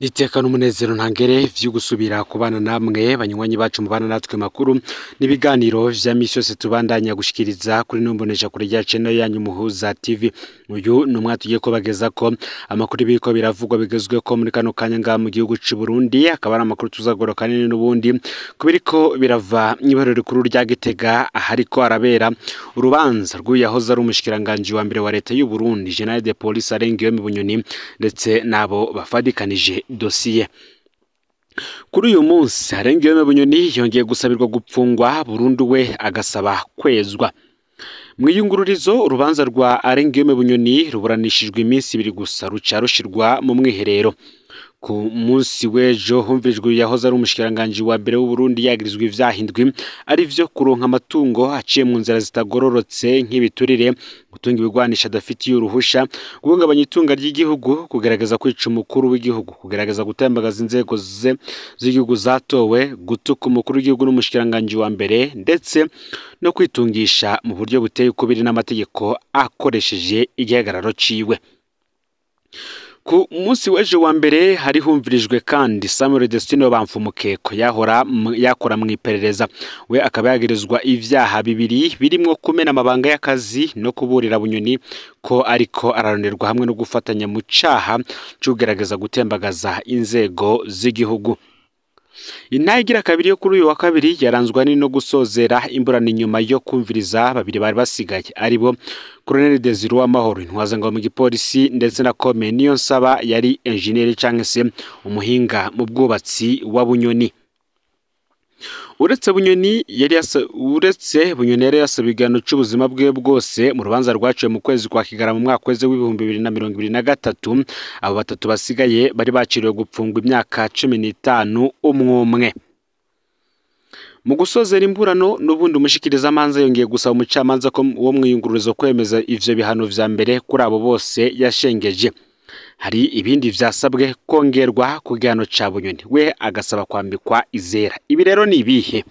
Iteka n'umunezero ntangere vyo gusubira kubana namwe banywanyi bacu mubana natwe makuru n'ibiganiro vya misi yose tubandanya gushikiriza kuri numbonesha kuri rya channel yanyu Muhuza TV. Uyu ni umwaka tugiye kubageza ko amakuru biriko biravugwa bigezwe ko muri kano kanya ngaha mu gihugu c'u Burundi, akaba ari amakuru tuzagoroka nini n'ubundi kubiriko birava mw'ibariro rikuru rya Gitega ahariko arabera urubanza rw'uyahoze ari umushikiranganje wa mbere wa leta y'u Burundi General de Police Alain Guillaume Bunyoni ndetse nabo bafadikanije dosiye. Kuri uyu munsi Alain Guillaume Bunyoni yongeye gusabirwa gupfungwa burundu, we agasaba kwezwa. Mwiyungururizo urubanza rwa Alain Guillaume Bunyoni ruburanishijwe iminsi ibiri gusa, ruca rushirwa mu mwiherero. Ku munsi w'ejo humvijwe yahoze ari umushikiranganje wa mbere w'u Burundi yagirizwa ivyaha indwi, arivyo kuronka amatungo aciye mu nzira zitagororotse nk'ibiturire, gutunga ibigwanisha adafitiye uruhusha, guhungabanya itunga ry'igihugu, kugerageza kwica umukuru w'igihugu, kugerageza gutembagaza inzego ze z'igihugu zatowe, gutuka umukuru w'igihugu n'umushikiranganje wa mbere, ndetse no kwitungisha mu buryo buteye ukubiri n'amategeko akoresheje igihagararo ciwe. Ku munsi w'ejo wa mbere hari humvirijwe kandi Samuel Destino Bamfumukeko yahora yakora mu iperereza, we akaba yagirizwa ivyaha bibiri birimwo kumena amabanga y'akazi no kuburira Bunyoni ko ariko araronerwa, hamwe no gufatanya mu caha c'ugerageza gutembagaza inzego z'igihugu. Intahe igira kabiri yo kuri uyu wa kabiri yaranzwe no gusozera imburano inyuma yo kumviriza babiri bari basigaye, aribo Colonel Desire Uwamahoro intwazangabo mu gipolisi ndetse na Kome Niyonsaba yari engineer canke se umuhinga mu bwubatsi wa Bunyoni. Uretse Bunyoni yari uretse Bunyoni yari yasaba igihano c'ubuzima bwe bwose mu rubanza rwaciwe mu kwezi kwa Kigarama mu mwaka weze w'2023, abo batatu basigaye bari baciriwe gupfungwa imyaka 15 umwe. Mu gusozera imburano n'ubundi umushikiriza amanza yongeye gusaba umucamanza ko wo mwiyungururizo kwemeza ivyo bihano vya mbere kuri abo bose yashengeje. Hari ibindi vyasabwe kongerwa ku gihano ca Bunyoni, we agasaba kwambikwa izera. Ibi rero ni ibihe?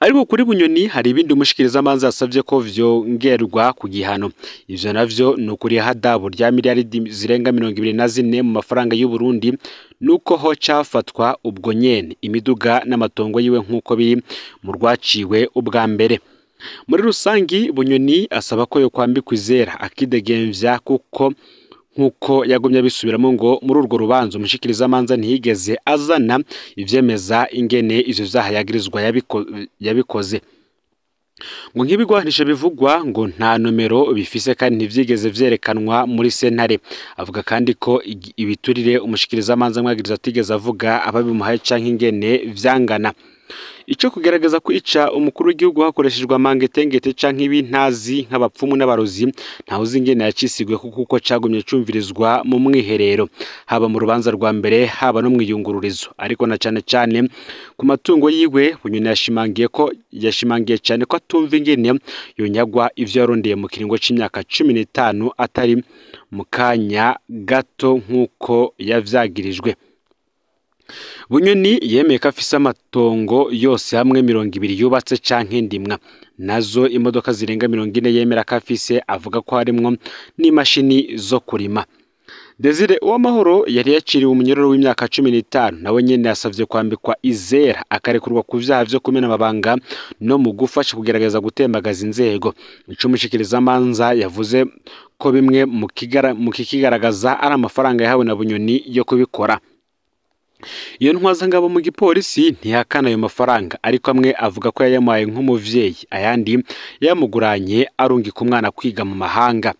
Ariko kuri Bunyoni hari ibindi umushikiriza amanza yasavye ko vyongerwa ku gihano. Ivyo navyo ni ukuriha hadabu rya miliyaridi zirenga 24 mu mafaranga y'u Burundi, nuko ho cafatwa ubwo nyene imiduga n'amatongo yiwe nkuko biri mu rwaciwe ubwa mbere. Muri rusangi Bunyoni asaba ko yo kwambikwa izera akidegemvya, kuko nkuko yagumye abisubiramo ngo muri urwo rubanza umushikiriza amanza ntiyigeze azana ivyemeza ingene ivyo vyaha yagirizwa yabikoze. Ngo nk'ibigwanisho bivugwa ngo nta nomero bifise kandi ntivyigeze vyerekanwa muri sentare. Avuga kandi ko ibiturire umushikiriza amanza mwagiriza atigeze avuga ababimuhaye canke ingene vyangana. Ico kugerageza kwica umukuru w'igihugu hakoreshejwe amangetengete canke ibintazi nk'abapfumu n'abarozi, ntawe uzi ingene yacisigwe kuko cagumye cumvirizwa mu mwiherero, haba mu rubanza rwa mbere haba no mwiyungururizo. Ariko na cane cane ku matungo yiwe Bunyoni yashimangiye cane ko atumva ingene yonyagwa ivyo yarondeye mu kiringo c'imyaka 15 atari mu kanya gato nkuko yavyagirijwe. Bunyoni yemeye ko afise amatongo yose hamwe 20 yubatse canke ndimwa, nazo imodoka zirenga 40 yemera ko afise, avuga ko harimwo n'imashini zo kurima. Desire Uwamahoro yari yaciriwe umunyororo w'imyaka 15, nawe nyene yasavye kwambikwa izera akarekurwa ku vyaha vyo kumena amabanga no mu gufasha kugerageza gutembagaza inzego. Ico umushikiriza amanza yavuze ko bimwe mu kikigaragaza ari amafaranga yahawe na Bunyoni yo kubikora. Iyo ntwazangabo mu gipolisi ntihakana ayo mafaranga, ariko amwe avuga ko yayamuhaye nk'umuvyeyi, ayandi yamuguranye arungika umwana kwiga mu mahanga.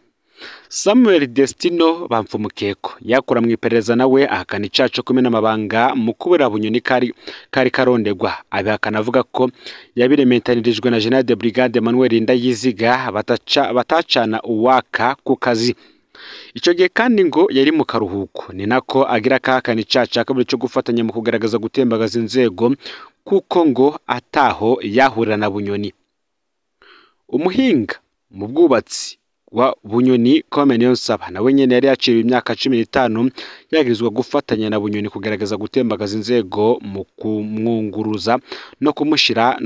Samuel Destino Bamfumukeko yakora mu iperereza nawe ahakana icaha co kumena amabanga mu kubura Bunyoni kari karondegwa. Abihakana avuga ko yabirementanirijwe na General de Brigade Emmanuel Ndayiziga batacana uwaka ku kazi. Ico gihe kandi ngo yari mu karuhuko, ni nako agira kahakana icaha ca kabiri co gufatanya mu kugaragaza gutembagaza inzego, kuko ngo ataho yahurira na Bunyoni. Umuhinga mu bwubatsi wa Bunyoni Kome Niyonsaba nawe nyene yari yaciriwe imyaka 15 yagirizwa gufatanya na Bunyoni kugaragaza gutembagaza inzego mu kumwunguruza no kumushira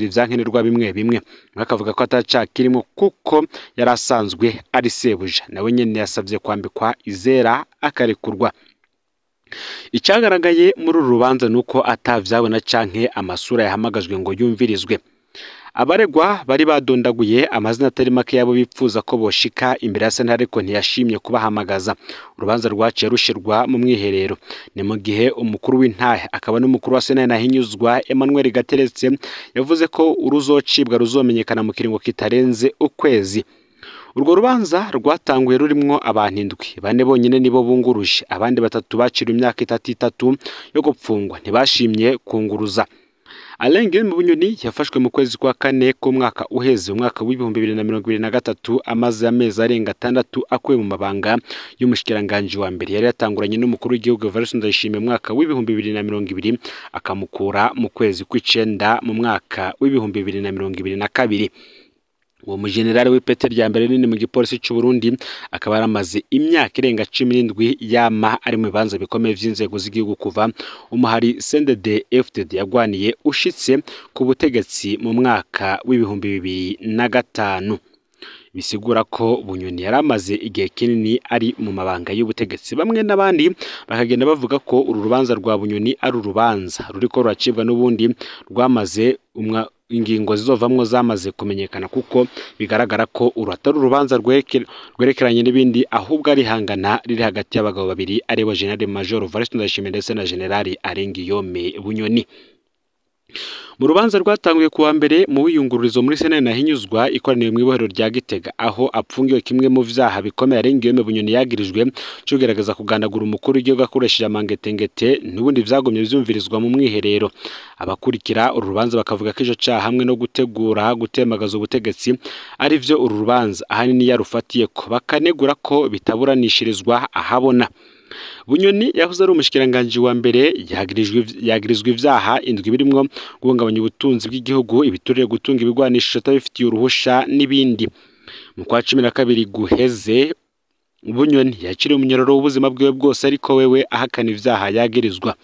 ivyankenerwa bimwe bimwe. Akavuga ko ataca kirimo kuko yari asanzwe ari sebuja, nawe nyene yasavye kwambikwa izera akarekurwa. Icagaragaye muri uru rubanza nuko atavyabona canke amasura yahamagajwe ngo yumvirizwe. Abaregwa bari badondaguye amazina atari make yabo bipfuza ko boshika imbere ya sentare, ariko ntiyashimye kubahamagaza. Urubanza rwaciye rushirwa mu mwiherero. Ni mu gihe umukuru w'intahe akaba n'umukuru wa sentare Ntahinyuzwa Emmanuel Gateretse yavuze ko uruzocibwa ruzomenyekana mu kiringo kitarenze ukwezi. Urwo rubanza rwatanguye rurimwo abantu 7, 4 bonyene nibo bunguruje, abandi 3 baciriwe imyaka 3 yo gupfungwa ntibashimye kunguruza. Alain Guillaume Bunyoni yafashwe mu kwezi kwa kane k'umwaka uheze, umwaka w'2023, amaze amezi arenga 6 akuwe mu mabanga y'umushikiranganje wa mbere yari yatanguranye n'umukuru w'igihugu Evariste Ndayishimiye mu mwaka w'2020, akamukura mu kwezi kw'icenda mu mwaka w'2022. Uwo mujenerali w'ipete rya mbere nini mu gipolisi c'u Burundi akaba yaramaze imyaka irenga 17 yama ari mu bibanza bikomeye vy'inzego z'igihugu kuva umuhari CNDD FDD yagwaniye ushitse ku butegetsi mu mwaka w'2005. Bisigura ko Bunyoni yaramaze igihe kinini ari mu mabanga y'ubutegetsi. Bamwe n'abandi bakagenda bavuga ko uru rubanza rwa Bunyoni ari urubanza ruriko ruracibwa n'ubundi rwamaze ingingo zizovamwo zamaze kumenyekana, kuko bigaragara ko uru atari urubanza rwerekeranye n'ibindi, ahubwo ari hangana riri hagati y'abagabo babiri aribo General Major Evariste Ndayishimiye ndetse na General Alain Guillaume Bunyoni. Mu rubanza rwatanguye kuwa mbere mu wiyungururizo muri sentare Ntahinyuzwa ikoraniye mu ibohero rya Gitega, aho apfungiwe kimwe mu vyaha bikomeye Alain Guillaume Bunyoni yagirijwe cyo kugerageza kugandagura umukuru w'igihugu akoresheje amangetengete, n'ubundi vyagumye vyumvirizwa mu mwiherero. Abakurikira uru rubanza bakavuga ko ico caha hamwe no gutegura gutemagaza ubutegetsi ari vyo uru rubanza ahanini yarufatiye ko, bakanegura ko bitaburanishirizwa ahabona. Bunyoni yahoze ari umushikiranganje wa mbere yagirijwe ivyaha 7 birimwo guhungabanya ubutunzi bw'igihugu, ibiturire, gutunga ibigwanisho atabifitiye uruhusha n'ibindi. Mu kwa 12 guheze Bunyoni yakiriye umunyororo w'ubuzima bwiwe bwose, ariko wewe ahakana ivyaha yagirizwa.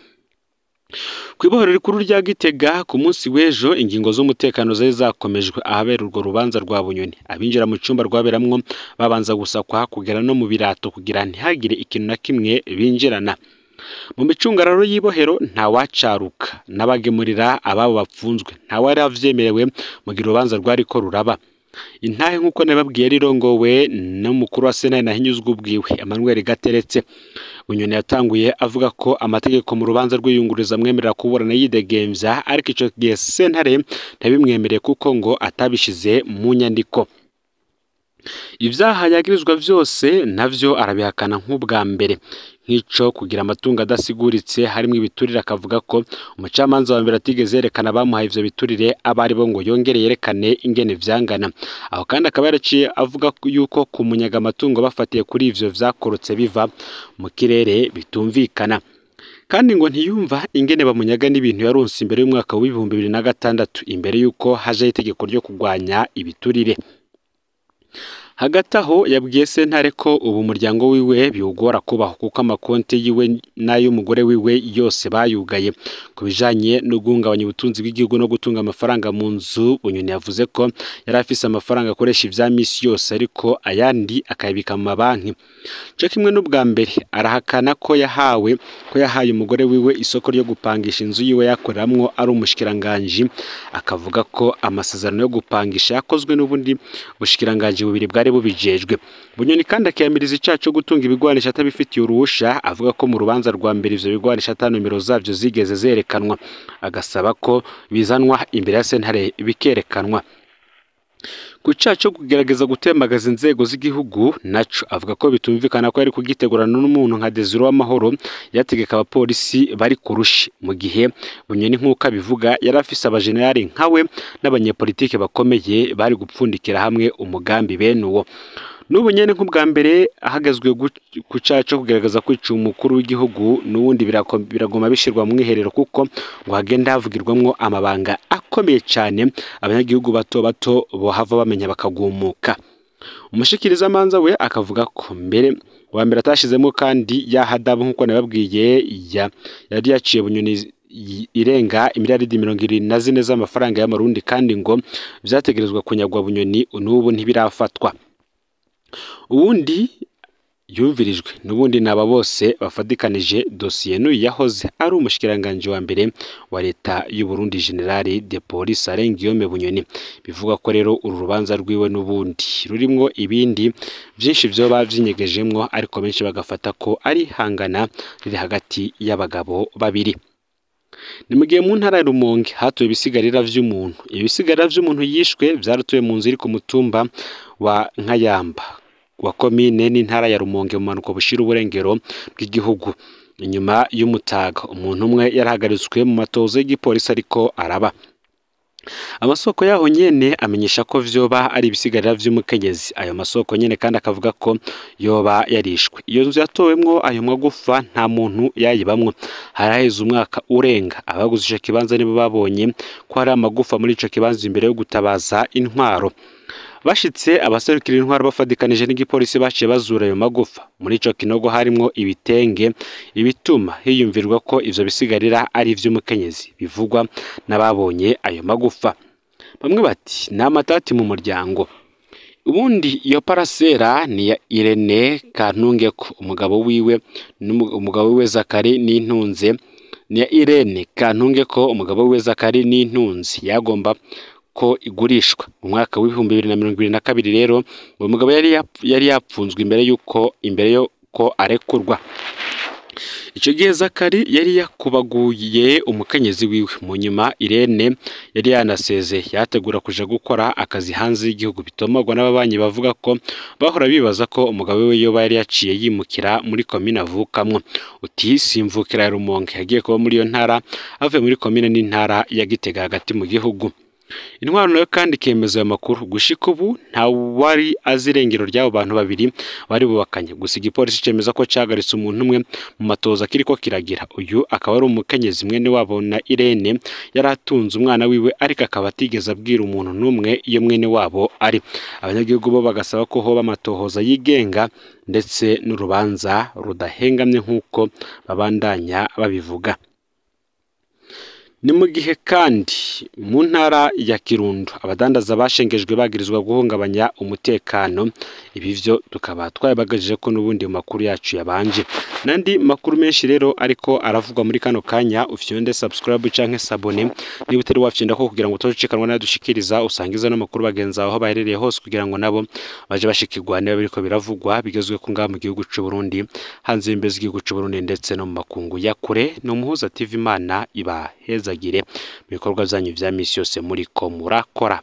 Kw'ibohero rikuru rya Gitega ku munsi w'ejo ingingo z'umutekano zari zakomejwe ahabera urwo rubanza rwa Bunyoni. Abinjira mu cumba rwaberamwo babanza gusakwa kugera no mu birato kugira ntihagire ikintu na kimwe binjirana. Mu micungararo y'ibohero ntawacaruka n'abagemurira ababo bapfunzwe, ntawari avyemerewe mu gihe urubanza rwariko ruraba. Intahe nk'uko nababwiye rirongowe n'umukuru wa sentare Ntahinyuzwa ubwiwe Emmanuel Gateretse. Bunyoni yatanguye avuga ko amategeko mu rubanza rw'iyungururiza amwemerera kuburana yidegemvya, ariko ico gihe sentare ntibimwemereye kuko ngo atabishize mu nyandiko. Ivyaha yagirizwa vyose navyo arabihakana nk'ubwa mbere, nk'ico kugira amatungo adasiguritse harimwo ibiturire, akavuga ko umucamanza wa mbere atigeze yerekana abamuhaye ivyo biturire abo aribo ngo yongere yerekane ingene vyangana. Aho kandi akaba yaraciye avuga yuko kumunyaga amatungo bafatiye kuri ivyo vyakorotse biva mu kirere bitumvikana. Kandi ngo ntiyumva ingene bamunyaga n'ibintu yaronse imbere y'umwaka w'2006, imbere y'uko hajaho itegeko ryo kugwanya ibiturire. Hagati aho yabwiye sentare ko ubu umuryango wiwe biwugora kubaho kuko amakonti yiwe n'ay'umugore wiwe yose bayugaye. Ku bijanye no guhungabanya ubutunzi bw'igihugu no gutunga amafaranga mu nzu, Bunyoni yavuze ko yari afise amafaranga akoresha ivya misi yose, ariko ayandi akayabika mu mabanki. Co kimwe n'ubwa mbere arahakana ko yahaye umugore wiwe isoko ryo gupangisha inzu yiwe yakoreramwo ari umushikiranganji, akavuga ko amasezerano yo gupangisha yakozwe n'ubundi bushikiranganji bubiri bwari bubijejwe. Bunyoni kandi akiyamiriza icaha co gutunga ibigwanisho atabifitiye uruhusha, avuga ko mu rubanza rwa mbere ivyo bigwanisho ata nomero zavyo zigeze zerekanwa, agasaba ko bizanwa imbere ya sentare bikerekanwa. Ku caha co kugerageza gutembagaza inzego z'igihugu naco avuga ko bitumvikana ko yari kugitegurana n'umuntu nka Desire Uwamahoro yategeka abapolisi bari kurushi, mu gihe Bunyoni nk'uko abivuga yari afise abajenerali nkawe n'abanyepolitike bakomeye bari gupfundikira hamwe umugambi bene uwo. N'ubu nyene nk'ubwa mbere ahagazwe ku caha co kugerageza kwica umukuru w'igihugu, n'ubundi biraguma bishirwa mu mwiherero kuko ngo hagenda havugirwamwo amabanga akomeye cane abanyagihugu bato bato bohava bamenya bakagumuka. Umushikirizamanza we akavuga ko mbere wa mbere atashizemwo kandi yahadabu nk'uko nababwiye yari yaciye Bunyoni irenga imiliyaridi 74 z'amafaranga y'amarundi, kandi ngo vyategerezwa kunyagwa Bunyoni n'ubu ntibirafatwa. Uwundi yumvirijwe n'ubundi naba bose bafatikanije dosiye n'uyu yahoze ari umushikiranganje wa mbere wa leta y'u Burundi General de Police Alain Guillaume Bunyoni. Bivuga ko rero uru rubanza rwiwe n'ubundi rurimwo ibindi vyinshi vyoba vyinyegejemwo, ariko benshi bagafata ko ari hangana riri hagati y'abagabo babiri. Ni mu gihe mu ntara ya Rumonge hatowe ibisigarira vy'umuntu. Ibisigarira vy'umuntu yishwe vyaratowe mu nzu iri ku mutumba wa Nkayamba wa komine n'intara ya Rumonge mu manuko bushira uburengero bw'igihugu. Inyuma y'umutaga umuntu umwe yarahagaritswe mu matozo y'igipolisi ariko araba. Amasoko yaho nyene amenyesha ko vyoba ari ibisigarira vy'umukenyezi. Ayo masoko nyene kandi akavuga ko yoba yarishwe. Iyo nzu yatowemwo ayo magufa nta muntu yayibamwo. Haraheze umwaka urenga abaguze ico kibanza nibo babonye ko hari amagufa muri ico kibanza imbere yo gutabaza intwaro. Bashitse abaserukira intwaro bafadikanije n'igipolisi baciye bazura ayo magufa. Muri ico kinogo harimwo ibitenge, ibituma hiyumvirwa ko ivyo bisigarira ari ivy'umukenyezi bivugwa n'ababonye ayo magufa. Bamwe bati ni amatati mu muryango. Ubundi iyo parasera ni ya Irene Kantungeko, umugabo wiwe Zakari Nintunze. Ni ya Irene Kantungeko, umugabo wiwe Zakari Nintunze, yagomba ko igurishwa mu mwaka w'2022. Rero uwo mugabo yari yapfunzwe imbere yuko arekurwa. Ico gihe Zakari yari yakubaguye umukenyezi wiwe. Mu nyuma Irene yari yanaseze yategura kuja gukora akazi hanze y'igihugu. Bitomagwa n'ababanyi bavuga ko bahora bibaza ko umugabo we yoba yari yaciye yimukira muri komine avukamwo. Uti simvukira ya Rumonge, yagiye kuba muri iyo ntara avuye muri komine n'intara ya Gitega hagati mu gihugu. Intwaro nayo kandi ikemeza ayo makuru. Gushika ubu nta wari azi irengero ry'abo bantu babiri bari bubakanye. Gusa igipolisi cemeza ko cahagaritse umuntu umwe mu matoza kiriko kiragira. Uyu akaba ari umukenyezi mwene wabo na Irene, yari atunze umwana wiwe ariko akaba atigeze abwira umuntu n'umwe iyo mwene wabo ari. Abanyagihugu bo bagasaba ko hoba amatohoza yigenga ndetse n'urubanza rudahengamye nk'uko babandanya babivuga. Ni mu gihe kandi mu ntara ya Kirundo abadandaza bashengejwe bagirizwa guhungabanya umutekano. Ibi vyo tukaba twabagaje ko n'ubundi mu makuru yacu yabanje. Nandi makuru menshi rero ariko aravugwa muri kano kanya. Ufyonde subscribe canke sabone niba utari wafyonda ko kugira ngo utocikanwa nadushikiriza, usangiza n'amakuru bagenza aho baherereye hose kugira ngo nabo baje bashikirwa niba biriko biravugwa bigezwe ku ngaha mu gihugu c'u Burundi, hanze y'imbibe z'igihugu c'u Burundi ndetse no mu makungu ya kure. No Muhuza TV, Imana ibaheza mu bikorwa byanyu vya misi yose muriko murakora.